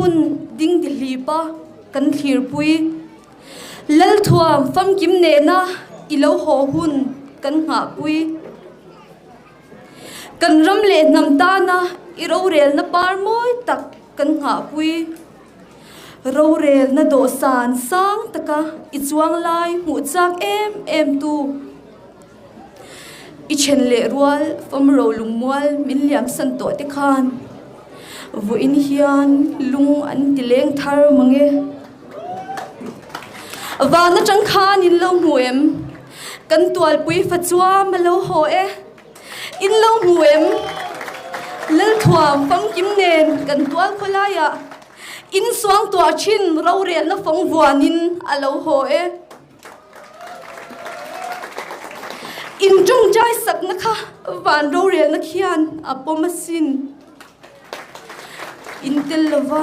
hun ding ti hlip a kan thlirpui. Lalthuam famkim nena i lo haw hun kan nghahpui. Kan ram leh hnam tana i rorelna par mawi tak kan nghahpui. Rorelna dawhsan sang taka i chuang lai hmuh chak em em tu. I then leh rual fam ro lungmual min liam san tawh te khan vawiin hian lung an ti leng thar mang e. Van atang khan in lo hmu em? Kan tualpui fa chuam a lo haw e. In lo hmu em? Lalthuam famkim nen kan tual khawlaiah in suangtuah thin rorelna fawng vuanin a lo haw e. In tawngtai sakna kha van rorelna khian a pawm asin. In tel lova.